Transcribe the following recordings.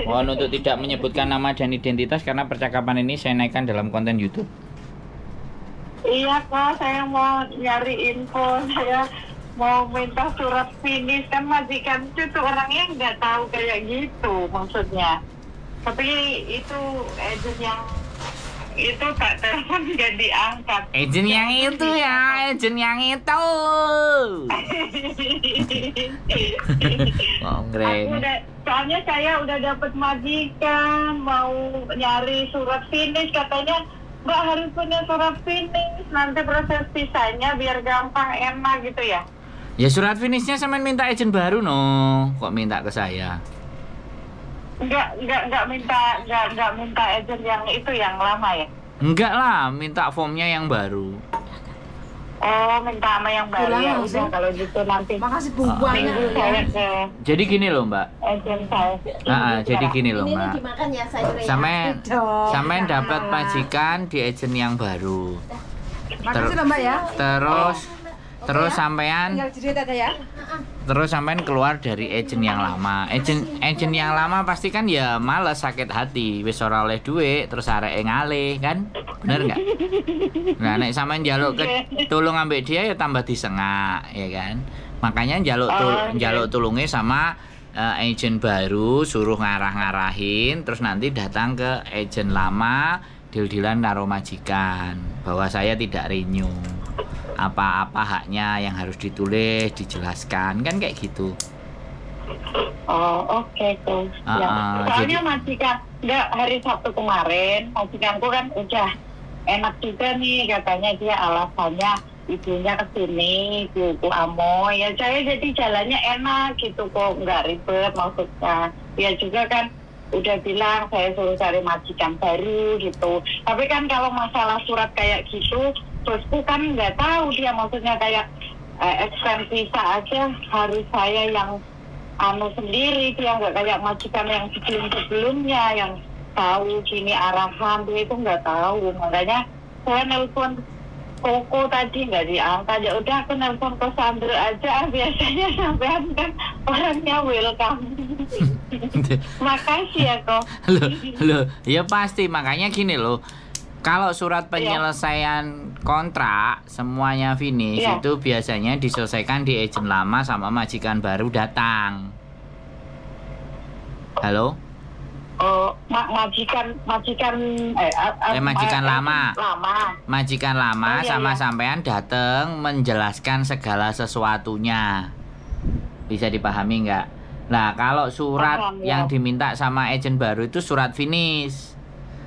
Mohon untuk tidak menyebutkan nama dan identitas karena percakapan ini saya naikkan dalam konten YouTube. Iya kok, saya mau nyari info, saya mau minta surat finish, kan majikan itu orangnya nggak tahu kayak gitu maksudnya. Tapi itu agent yang itu tak telepon nggak diangkat. Agent yang itu ya, agent yang itu. Aku udah, soalnya saya udah dapet majikan, mau nyari surat finish, katanya Mbak harus punya surat finish, nanti proses visanya biar gampang enak gitu ya. Ya surat finishnya sampean minta agent baru no, kok minta ke saya? Enggak minta agent yang itu yang lama ya? Enggak lah, minta formnya yang baru. Oh, minta sama yang baru ya udah kalau gitu nanti. Makasih bumbuannya. Saya ke. Jadi gini loh, Mbak. Agent saya. Jadi gini loh, Mbak. Ini dimakan ya sayurnya. Sampean dapat majikan di agent yang baru. Makasih loh, Mbak ya. Terus sampean ya. Terus sampean keluar dari agent yang lama. Agent yang lama pasti kan ya males, sakit hati, wis ora oleh duit, terus areke ngalih kan? Bener nggak? Nah, nek sampean njaluk ke tulung ambek dia ya tambah disengak, ya kan? Makanya njaluk tulunge sama agent baru, suruh ngarah-ngarahin, terus nanti datang ke agent lama, deal-dealan karo majikan bahwa saya tidak renew. Apa-apa haknya yang harus ditulis, dijelaskan, kan kayak gitu. Oh, oke tuh. Ya. Soalnya jadi, majikan, enggak, hari Sabtu kemarin, majikanku kan udah enak juga nih, katanya dia alasannya ibunya kesini, ibuku Amo, ya saya jadi jalannya enak gitu kok, nggak ribet maksudnya. Ya juga kan udah bilang saya suruh cari majikan baru gitu. Tapi kan kalau masalah surat kayak gitu, bosku kan nggak tahu dia maksudnya kayak extend visa aja harus saya yang anu sendiri, dia nggak kayak majikan yang sebelum-sebelumnya yang tahu gini arahan, dia itu nggak tahu. Makanya saya nelpon Koko tadi nggak diangkat, ya udah aku nelpon ke Sandra aja, biasanya sampean kan orangnya welcome. Makasih ya kok. Loh, ya pasti, makanya gini loh. Kalau surat penyelesaian kontrak semuanya finish itu biasanya diselesaikan di agent lama sama majikan baru datang. Halo? Oh, majikan lama. Majikan lama sama sampean datang menjelaskan segala sesuatunya. Bisa dipahami nggak? Nah, kalau surat yang diminta sama agent baru itu surat finish,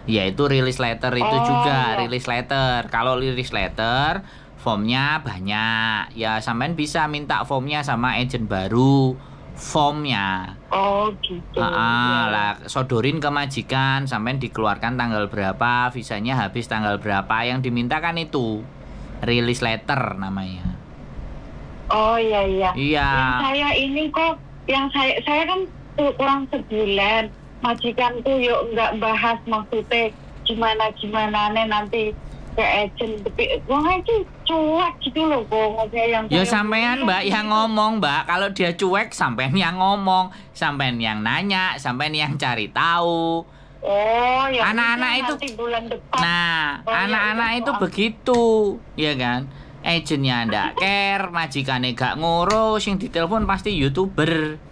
yaitu release letter itu juga, release letter. Kalau release letter formnya banyak, ya sampean bisa minta formnya sama agent baru, formnya. Oh gitu. Lah sodorin ke majikan, sampean dikeluarkan tanggal berapa, visanya habis tanggal berapa, yang diminta kan itu release letter namanya. Oh iya iya. Iya. Yang saya ini kok, yang saya kan kurang sebulan. Majikan tuh yuk nggak bahas maksudnya gimana nanti ke agent, tapi wah itu cuek gitu loh kok maksudnya yang ya sampean Mbak yang ngomong Mbak, kalau dia cuek sampean yang ngomong, sampean yang nanya, sampean yang cari tahu. Oh ya, anak-anak itu bulan depan. Nah, anak-anak itu begitu, ya kan? Agentnya ndak care, majikannya gak ngurus, yang ditelepon pasti YouTuber.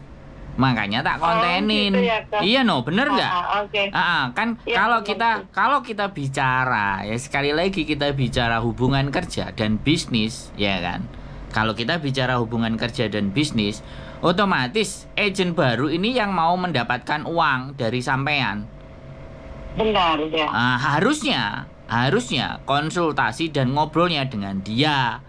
Makanya tak kontenin. Oh, gitu ya, iya no, bener nggak? Okay. Kan ya, kalau kita bicara ya sekali lagi kita bicara hubungan kerja dan bisnis, ya kan? Kalau kita bicara hubungan kerja dan bisnis, otomatis agent baru ini yang mau mendapatkan uang dari sampean. Benar ya. Harusnya konsultasi dan ngobrolnya dengan dia.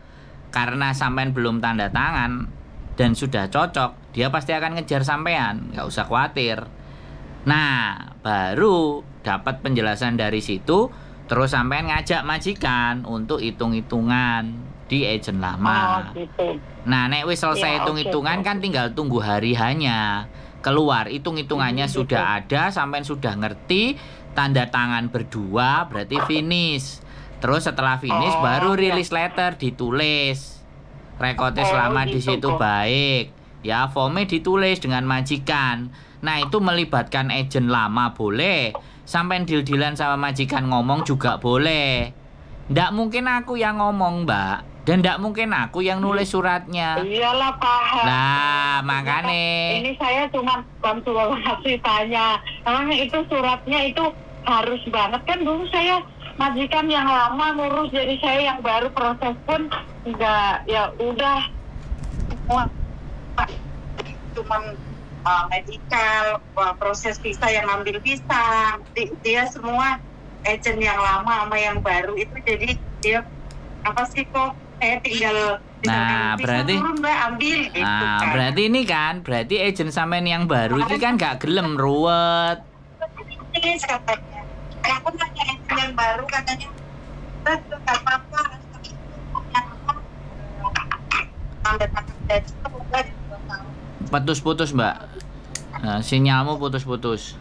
Karena sampean belum tanda tangan dan sudah cocok, dia pasti akan ngejar sampean, nggak usah khawatir. Nah, baru dapat penjelasan dari situ, terus sampean ngajak majikan untuk hitung-hitungan di agent lama. Oh, gitu. Nah, nek wis selesai hitung-hitungan kan tinggal tunggu hari hanya keluar hitung-hitungannya sudah ada, sampean sudah ngerti, tanda tangan berdua berarti finish. Terus setelah finish baru rilis letter ditulis. Rekodnya selama di situ baik. Ya, formnya ditulis dengan majikan. Nah, itu melibatkan agent lama boleh. Sampai deal-dealan sama majikan ngomong juga boleh. Nggak mungkin aku yang ngomong, Mbak. Dan nggak mungkin aku yang nulis suratnya. Iyalah, paham. Nah, makanya ini saya cuma konsultasi tanya. Emang itu suratnya itu harus banget kan, dulu saya majikan yang lama ngurus, jadi saya yang baru proses pun enggak, ya udah cuman medical, proses visa yang ngambil visa, dia semua agent yang lama sama yang baru itu, jadi dia apa sih kok saya tinggal. Nah, berarti turun, Mbak, ambil gitu. Nah, kan. Berarti ini kan, berarti agent sampean yang baru ini kan gak gelem ruwet. Katanya. Aku nanya agent yang baru katanya, "Enggak apa-apa, Putus-putus, Mbak. Nah, sinyalmu putus-putus.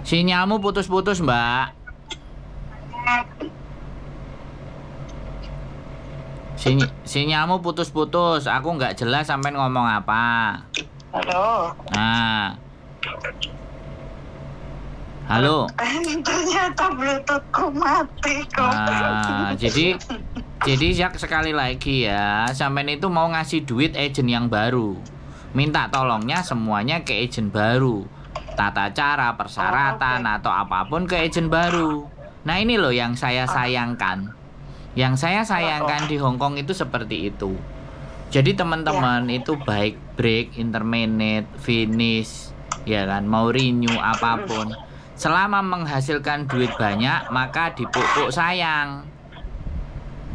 Sinyalmu putus-putus, Mbak. Sinyalmu putus-putus. Aku nggak jelas sampean ngomong apa. Halo. Nah. Halo. Ternyata Bluetoothku mati kok. Nah, jadi sekali lagi ya, sampean itu mau ngasih duit agent yang baru. Minta tolongnya semuanya ke agent baru. Tata cara, persyaratan, atau apapun ke agent baru. Nah, ini loh yang saya sayangkan. Yang saya sayangkan di Hong Kong itu seperti itu. Jadi teman-teman itu baik break, interminate, finish, ya kan, mau renew apapun. Selama menghasilkan duit banyak, maka dipupuk sayang.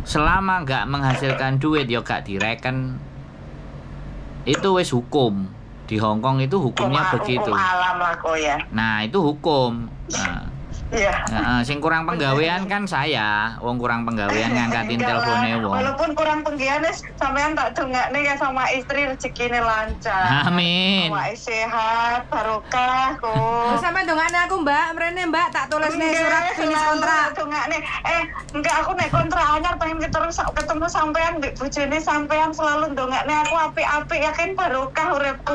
Selama nggak menghasilkan duit, ya gak direken. Itu wis hukum. Di Hong Kong itu hukumnya begitu. Hukum alam lah kok ya. Nah, itu hukum. Nah. Iya. Nah, sing kurang penggawean kan saya, wong kurang penggawean ngangkatin telpone wong. Walaupun kurang penggawean sampean tak dongakne ya sama istri rezekine lancar. Amin. Awake sehat, barokah kok. Sampean dongakne aku, Mbak, mrene Mbak tak tulisne surat finish kontrak. Dongakne. Enggak, aku nek kontrak anyar pengen ketemu sampean mbek bojone sampean selalu ndongakne aku apik-apik yakin barokah uripku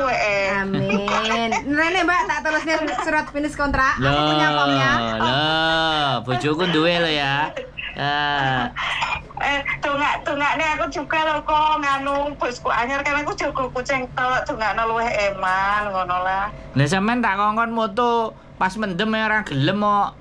Amin. Mrene Mbak tak tulisne surat finish kontrak. Aku punya formnya. Loh, bojoku duwe lho ya. Dongakne aku juga lho kok nganu bosku anyar kan aku jago kucing tok, dongakno luwih eman ngono lah. Lah sampean tak kongkon moto pas mendem ya ora gelem kok.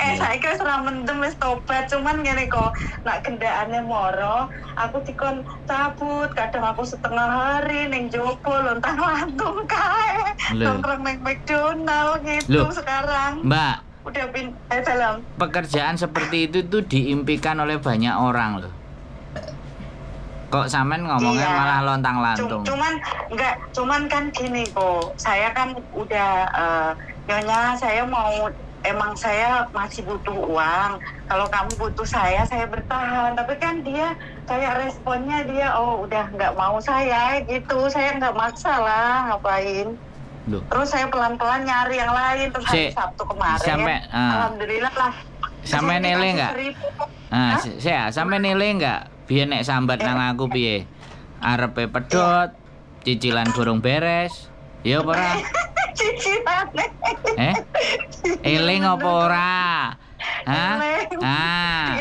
Saiki wis ora mendem wis tobat, cuman ngene kok nak gendakane moro, aku dikon cabut, kadang aku setengah hari ning jopo lontang-lantung kae. Nongkrong ning McDonald gitu. Loh, sekarang. Mbak, udah dalam. Pekerjaan seperti itu tuh diimpikan oleh banyak orang loh. Kok sampean ngomongnya iya, malah lontang-lantung. Cuman kan gini kok. Saya kan udah nyonya saya mau, emang saya masih butuh uang. Kalau kamu butuh saya bertahan. Tapi kan dia kayak responnya dia, oh udah nggak mau saya gitu. Saya nggak maksa lah, ngapain. Loh. Terus saya pelan-pelan nyari yang lain. Terus hari Sabtu kemarin, alhamdulillah lah. Sampai nilai nggak? Saya sampai nilai nggak? Biar nek sambat nang aku piye? Arepe pedot, cicilan burung beres, ya apa ora? Cicilan. Eling apa ora? Hah? Ah.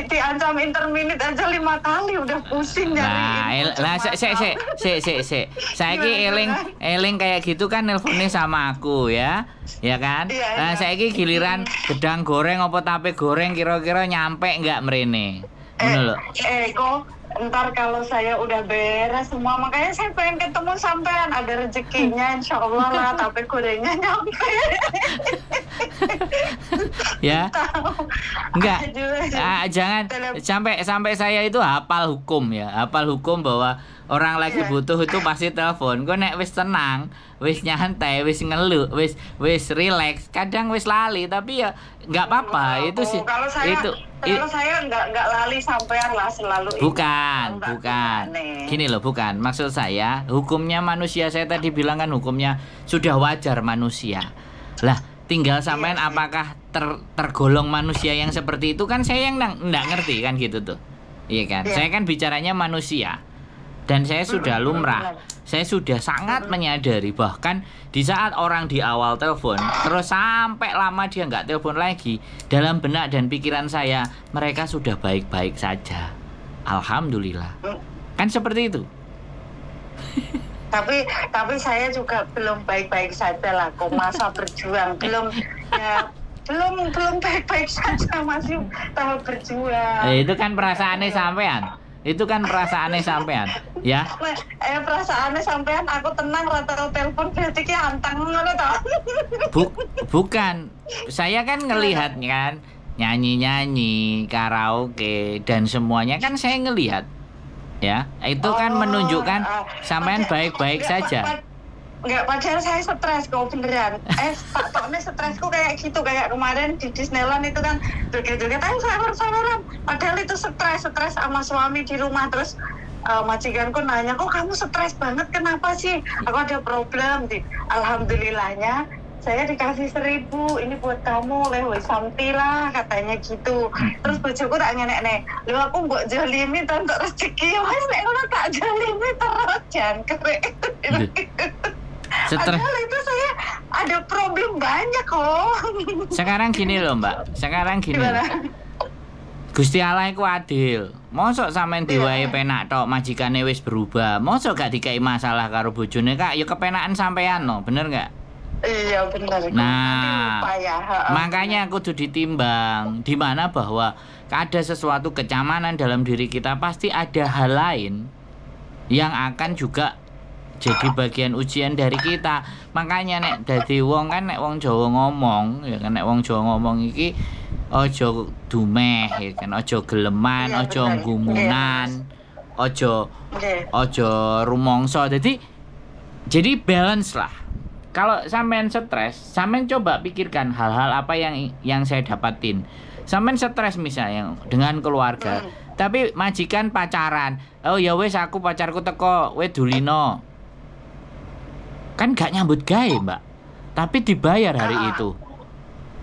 Diancam interminute aja 5 kali udah pusing nyariin. Nah, lah sik. Saiki eling kayak gitu kan nelponnya sama aku ya. Ya kan? Iya, nah, saiki giliran gedang goreng apa tape goreng kira-kira nyampe enggak mrene? Ngono lho. Kok ntar kalau saya udah beres semua, makanya saya pengen ketemu sampean, ada rezekinya insya Allah lah, tape gorengnya nyampe. Ya, enggak, jangan sampai saya itu hafal hukum ya, hafal hukum bahwa orang lagi butuh itu pasti telepon. Kok nek wis tenang, wis nyantai, wis ngeluh, wis relax, kadang wis lali, tapi ya nggak apa-apa itu sih. Kalau saya itu kalau saya nggak lali sampean lah selalu. Bukan. Gini loh, bukan. Maksud saya hukumnya manusia, saya tadi bilang kan hukumnya sudah wajar manusia. Lah, tinggal sampean apakah tergolong manusia yang seperti itu kan saya yang nggak ngerti kan gitu tuh. Iya kan? Iya. Saya kan bicaranya manusia. Dan saya sudah lumrah. Saya sudah sangat menyadari, bahkan di saat orang di awal telepon terus sampai lama dia nggak telepon lagi, dalam benak dan pikiran saya mereka sudah baik-baik saja. Alhamdulillah. Kan seperti itu. Tapi saya juga belum baik-baik saja lah kok, masa berjuang belum ya, belum baik-baik saja, masih tahap berjuang. Itu kan perasaannya sampean. Itu kan perasaannya sampean, ya. Perasaannya sampean aku tenang rata telepon berarti ki anteng ngono to. Bukan. Saya kan ngelihat kan nyanyi-nyanyi, karaoke dan semuanya kan saya ngelihat. Ya, itu kan menunjukkan sampean baik-baik saja. Enggak, padahal saya stres kok beneran. Pak Tokne stresku kayak gitu, kayak kemarin di Disneyland itu kan joget-joget, ayo sahur-sahuran. Padahal itu stres sama suami di rumah. Terus majikanku nanya, kok kamu stres banget, kenapa sih? Aku ada problem. Alhamdulillahnya saya dikasih 1.000, ini buat kamu, lewe santi lah, katanya gitu. Terus bojoku tak ngenek-nek, lho aku mbok jolimi to entuk rezeki, wis nek ngono tak jolimi terus jangkrik. Padahal itu saya ada problem banyak kok. Sekarang gini loh Mbak, sekarang gini. Gusti Allah iku adil. Mosok sampean diwae penak tok majikane wis berubah. Mosok gak dikai masalah karo bojone Kak, ya kepenakan sampean no, bener gak? Iya benar. Nah, ya. Makanya kudu ditimbang, di mana bahwa ada sesuatu kecamanan dalam diri kita, pasti ada hal lain yang akan juga jadi bagian ujian dari kita. Makanya nek dadi wong kan, nek wong Jawa ngomong, ya kan, nek wong Jawa ngomong iki ojo dumeh, ya kan, ojo geleman, ya, ojo gumunan, ojo ojo rumongso. Jadi balance lah. Kalau sampean stres, sampean coba pikirkan hal-hal apa yang saya dapatin. Sampean stres misalnya dengan keluarga, tapi majikan pacaran. Oh ya wes aku pacarku teko, we dulino. Kan gak nyambut gawe, Mbak. Tapi dibayar hari itu.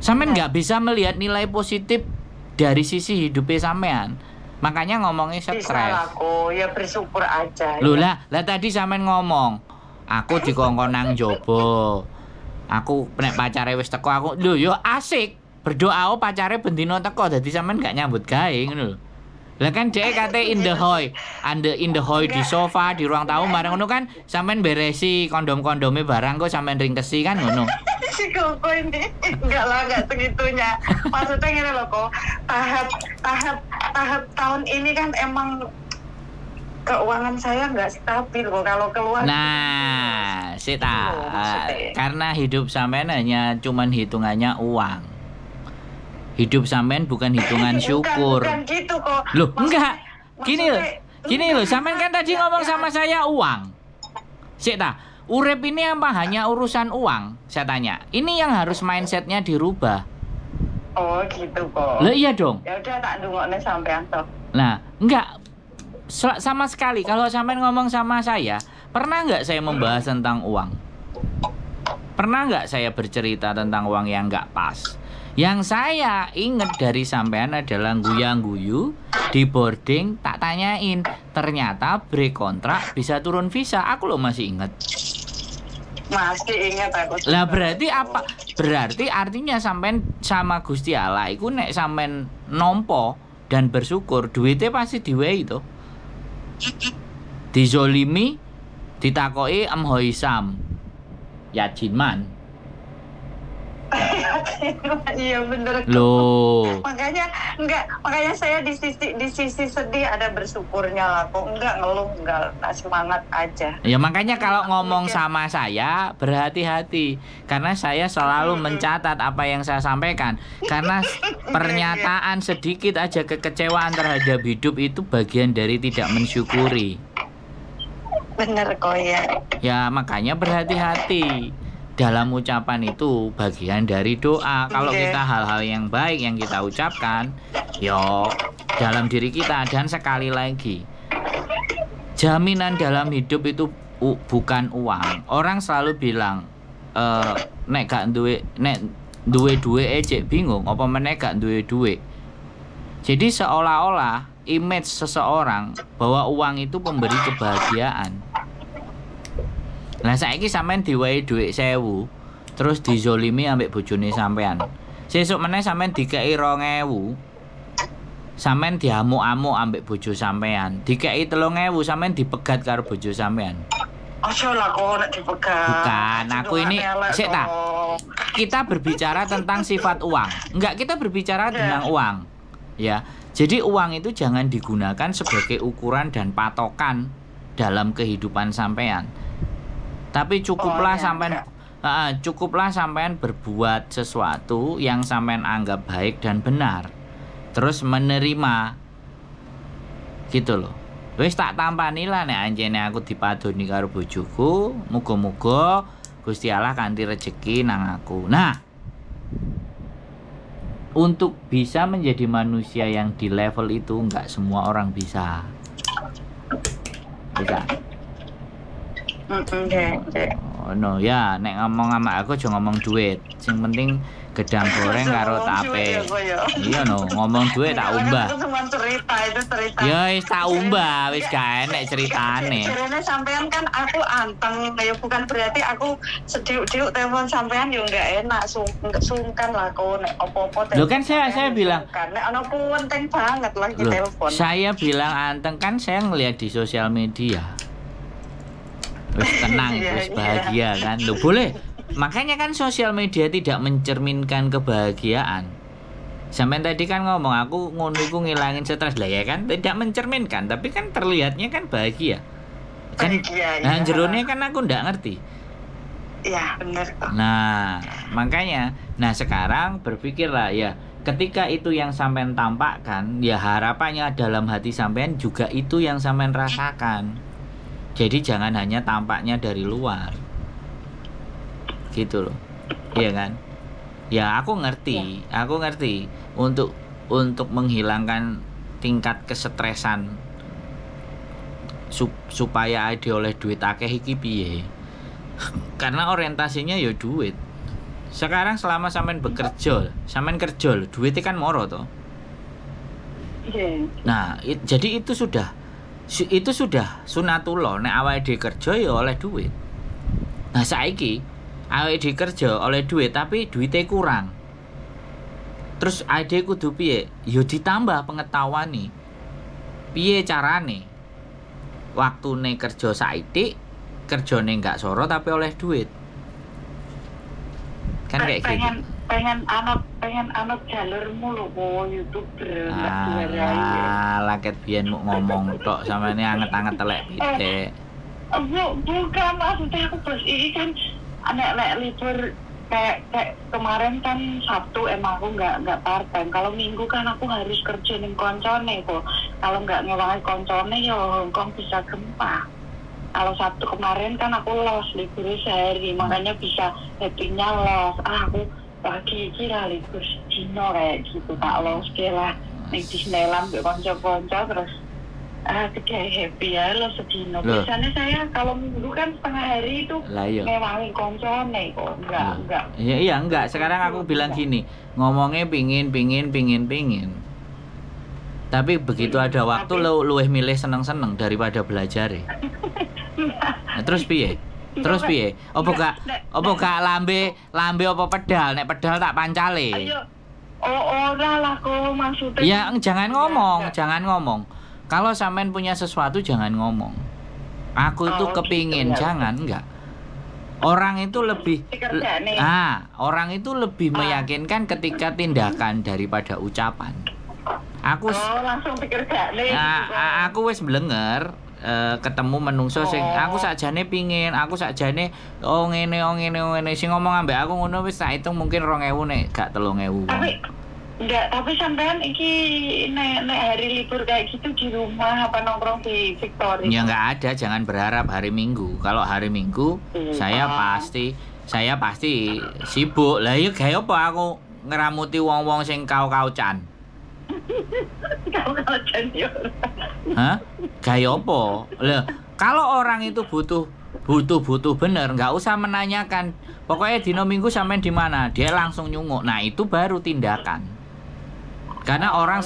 Sampean gak bisa melihat nilai positif dari sisi hidupnya sampean. Makanya ngomongnya stres. Bisa aku, ya bersyukur aja. Loh lah tadi sampean ngomong, aku dikongkon nang jobo. Aku nek pacare wis teko aku lho yo asik. Berdoa oh pacare bendino teko dadi sampean gak nyambut gawe ngono lho. Lah kan dhek kate in the hoy, in the hoy di sofa di ruang tamu bareng ngono kan sampean beresi kondom-kondome barang kok sampean ringkesi kan ngono. Si Koko ini enggak lah, enggak segitunya. Maksudnya ngene lho kok, tahap tahun ini kan emang keuangan saya nggak stabil kok kalau keluar. Nah, sita, karena hidup sampean hanya cuman hitungannya uang. Hidup sampean bukan hitungan syukur. Bukan gitu kok. Loh, enggak. Gini loh. Gini loh, sampean kan tadi ngomong sama saya uang. Sita, urip ini apa hanya urusan uang? Saya tanya. Ini yang harus mindsetnya dirubah. Oh, gitu kok. Loh, iya dong. Ya udah tak ndungokne sampean toh. Nah, enggak. Sama sekali kalau sampean ngomong sama saya, pernah nggak saya membahas tentang uang? Pernah nggak saya bercerita tentang uang yang nggak pas? Yang saya ingat dari sampean adalah guyang-guyu di boarding, tak tanyain, ternyata break kontrak bisa turun visa. Aku loh masih ingat. Masih ingat aku. Lah berarti apa? Berarti artinya sampean sama Gusti Allah iku nek sampean nompo dan bersyukur, duitnya pasti diwehi to. Dizolimi, ditakoki Em Hoisam, Yajinman. Iya bener. Loh. Makanya enggak, makanya saya di sisi sedih ada bersyukurnya lah kok, enggak ngeluh, enggak, semangat aja. Ya makanya kalau ngomong sama saya berhati-hati, karena saya selalu mencatat apa yang saya sampaikan. Karena pernyataan sedikit aja kekecewaan terhadap hidup itu bagian dari tidak mensyukuri. Bener kok ya. Ya makanya berhati-hati. Dalam ucapan itu bagian dari doa. Kalau kita hal-hal yang baik yang kita ucapkan, yo dalam diri kita. Dan sekali lagi, jaminan dalam hidup itu bukan uang. Orang selalu bilang, nek gak duwe, nek duwe duwe cek bingung, apa meneh gak duwe duwe. Jadi seolah-olah image seseorang bahwa uang itu pemberi kebahagiaan. Nah, saiki sampean diwehi dhuwit 1000 terus dizolimi ambek bojone sampean. Sesuk meneh sampean dikei 2000, sampean diamuk-amuk ambek bojo sampean. Dikei 3000 sampean dipegat karo bojo sampean. Ojo lah kok nek dipegat. Bukan, aku ini sik ta. Kita berbicara tentang sifat uang. Enggak, kita berbicara tentang uang. Ya. Jadi uang itu jangan digunakan sebagai ukuran dan patokan dalam kehidupan sampean. Tapi cukuplah sampean cukuplah sampean berbuat sesuatu yang sampean anggap baik dan benar. Terus menerima gitu loh. Wis tak tampani lah nek anjene aku dipadoni karo bojoku, muga-muga Gusti Allah kanthi rejeki nang aku. Nah, untuk bisa menjadi manusia yang di level itu nggak semua orang bisa. Bisa. Oh, no ya, nek ngomong sama aku aja ngomong duit. Sing penting gedang goreng karo tape. Iya no, ngomong duit tak umbah. Itu cuma cerita, itu cerita. Ya wis tak umbah, wis gak enek ceritane. Jarene sampean kan aku anteng, ya bukan berarti aku sediuk-diuk telepon sampean yo enggak enak, sungkan lah kok nek opo-opo. Lho kan saya bilang nek ana penting banget lagi telepon. Saya bilang anteng kan saya ngelihat di sosial media. Wis tenang, wis bahagia kan. Loh boleh. Makanya kan sosial media tidak mencerminkan kebahagiaan. Sampai tadi kan ngomong aku ngono iku ngilangin stres lah ya kan, tidak mencerminkan, tapi kan terlihatnya kan bahagia. Kan bahagia, nah, jerone kan aku ndak ngerti. Iya, benar. Nah, makanya nah sekarang berpikirlah ya, ketika itu yang sampean tampakkan, ya harapannya dalam hati sampean juga itu yang sampean rasakan. Jadi jangan hanya tampaknya dari luar. Gitu loh. Iya kan? Ya aku ngerti, ya. Aku ngerti untuk menghilangkan tingkat kesetresan supaya ide oleh duit akeh iki piye. Karena orientasinya ya duit. Sekarang selama sampean bekerja, sampean kerja lho, duitnya kan moro toh. Yeah. Nah, jadi itu sudah sunatullah, nek awake dhewe kerja ya oleh duit. Nah, saiki awake dhewe kerja oleh duit tapi duitnya kurang. Terus awake dhewe kudu piye? Ya ditambah pengetahuan nih. Piye carane? Waktune kerja saithik, kerjane enggak soro tapi oleh duit. Kan kayak gitu. Pengen anut jalurmu lho kok YouTuber enggak diwarai. Ah, laket biyen muk ngomong tok sampeyan anget-anget telek pitik. Bukan maksudnya aku bos iki kan nek libur kayak kemarin kan Sabtu emang aku nggak part time. Kalau Minggu kan aku harus kerja ning koncone kok. Kalau nggak ngewangi koncone ya Hongkong bisa gempa. Kalau Sabtu kemarin kan aku los libur sehari, makanya bisa happy-nya los. Ah, aku pagi iki lah libur sedino kayak gitu, tak los ke lah ning Disneyland mbek kanca-kanca terus kayak happy ya lo sedino. Biasanya saya kalau Minggu kan setengah hari itu ngewangi koncone kok. Enggak. Iya enggak. Sekarang aku bilang gini, ngomongnya pingin. Tapi begitu ada waktu lo luwih milih seneng-seneng daripada belajar ya. Nah, terus piye? Terus piye? Opo gak lambe opo pedal? Nek pedal tak pancale. Ayo. Oh, ora lah kok maksudnya. Ya, jangan ngomong, jangan ngomong. Kalau sampean punya sesuatu jangan ngomong. Aku itu kepingin, gitu, ya. Jangan, enggak. Orang itu lebih orang itu lebih meyakinkan ketika tindakan daripada ucapan. Aku langsung dikerjane. Nah, aku wis blenger ketemu menungso sing aku sakjane pingin, aku sakjane oh ngene sing ngomong ambek aku ngono wis tak hitung mungkin 2000 nek gak 3000. Tapi enggak, tapi sampean iki nek hari libur kayak gitu di rumah apa nongkrong di Victoria? Ya enggak ada, jangan berharap hari Minggu. Kalau hari Minggu saya pasti sibuk. Lah iya gawe apa aku ngeramuti wong-wong sing kau-kaucan. Kau-kaucan yo. Hah? Gawe apa? Lah, kalau orang itu butuh bener, nggak usah menanyakan. Pokoknya dino Minggu sampean di mana, dia langsung nyunguk. Nah, itu baru tindakan. Karena orang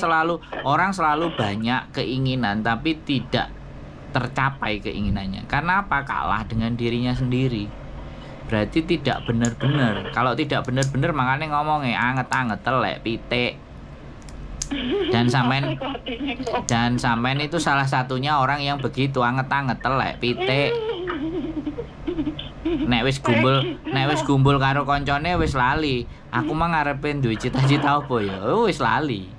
selalu banyak keinginan tapi tidak tercapai keinginannya. Karena apa? Kalah dengan dirinya sendiri. Berarti tidak benar-benar. Kalau tidak benar-benar makanya ngomongnya anget-anget telek pitik. Dan sampean itu salah satunya orang yang begitu anget-anget telek pitik. Nek wis gumbul karo koncone wis lali. Aku mah ngarepe duwe cita-cita apa ya? Oh, wis lali.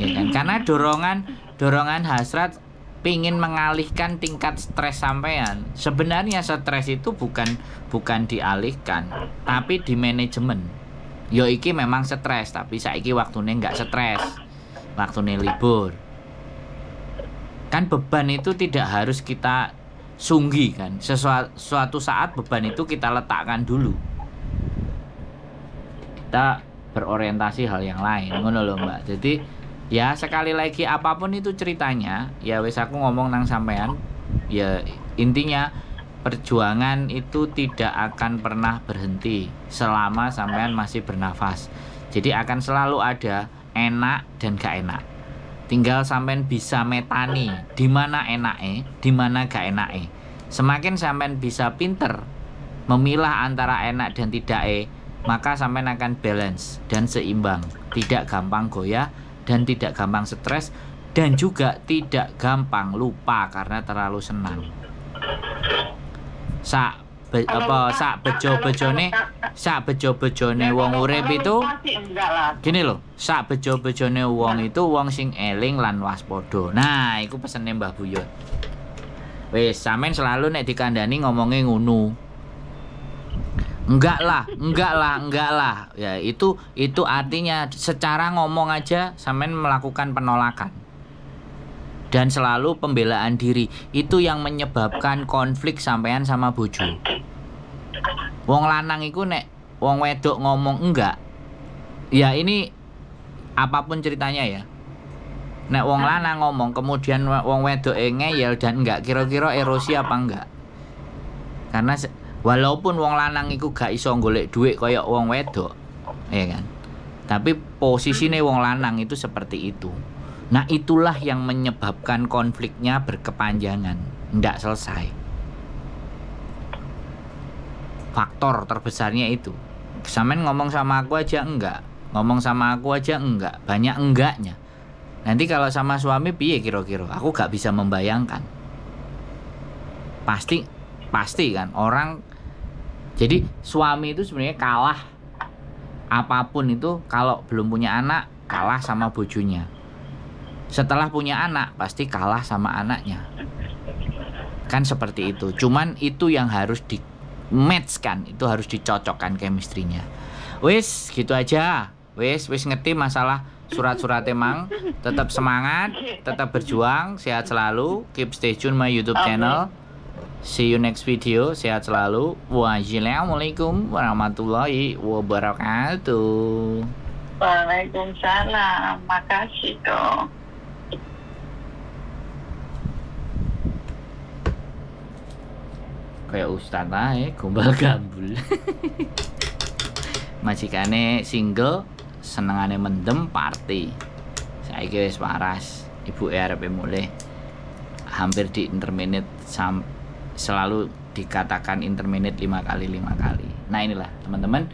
Ya kan? Karena dorongan hasrat pingin mengalihkan tingkat stres sampean. Sebenarnya stres itu bukan dialihkan, tapi di manajemen. Yo iki memang stres, tapi saiki waktune nggak stres. Waktune libur. Kan beban itu tidak harus kita sunggi kan. Suatu saat beban itu kita letakkan dulu. Kita berorientasi hal yang lain, ngono lho Mbak. Jadi ya sekali lagi apapun itu ceritanya, ya wis aku ngomong nang sampean, ya intinya perjuangan itu tidak akan pernah berhenti selama sampean masih bernafas. Jadi akan selalu ada enak dan gak enak. Tinggal sampean bisa metani di mana enake, di mana gak enake. Semakin sampean bisa pinter memilah antara enak dan tidak, maka sampean akan balance dan seimbang, tidak gampang goyah dan tidak gampang stres, dan juga tidak gampang lupa karena terlalu senang. Sak bejo-bejone wong urip itu gini loh, sak bejo-bejone wong itu wong sing eling lan waspada. Nah, iku pesene Mbah Buyut. Wis, sampean selalu nek dikandani ngomongnya ngono. Enggak lah. Ya itu artinya secara ngomong aja sampean melakukan penolakan. Dan selalu pembelaan diri. Itu yang menyebabkan konflik sampean sama bojo. Wong lanang iku nek wong wedok ngomong enggak, ya ini apapun ceritanya ya. Nek wong lanang ngomong kemudian wong wedok ngeyel dan enggak, kira-kira erosi apa enggak? Karena walaupun wong lanang iku gak iso golek duit kaya wong wedok, ya kan? Tapi posisine wong lanang itu seperti itu. Nah, itulah yang menyebabkan konfliknya berkepanjangan, ndak selesai. Faktor terbesarnya itu. Sampean ngomong sama aku aja enggak, ngomong sama aku aja enggak, banyak enggaknya. Nanti kalau sama suami piye kira-kira? Aku gak bisa membayangkan. Pasti kan orang. Jadi suami itu sebenarnya kalah apapun itu, kalau belum punya anak kalah sama bojonya. Setelah punya anak pasti kalah sama anaknya. Kan seperti itu. Cuman itu yang harus di match kan, itu harus dicocokkan chemistry-nya. Wis, gitu aja. Wis ngerti masalah surat-surat emang. Tetap semangat, tetap berjuang, sehat selalu. Keep stay tune my YouTube channel. See you next video. Sehat selalu. Wassalamualaikum warahmatullahi wabarakatuh. Waalaikumsalam. Makasih dong. Kayak ustadz ae, gombal gambul. Majikane single, senengane mendem party. Saiki wis waras, ibuke arepe mulih. Hampir di interminate, selalu dikatakan interminate 5 kali. Nah, inilah teman-teman.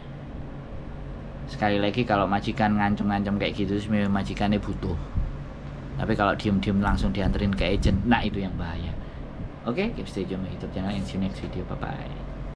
Sekali lagi kalau majikan ngancem-ngancem kayak gitu, sebenarnya majikannya butuh. Tapi kalau diem-diem langsung dianterin ke agent, nah itu yang bahaya. Oke, keep stay tune my YouTube channel and see you next video. Bye-bye.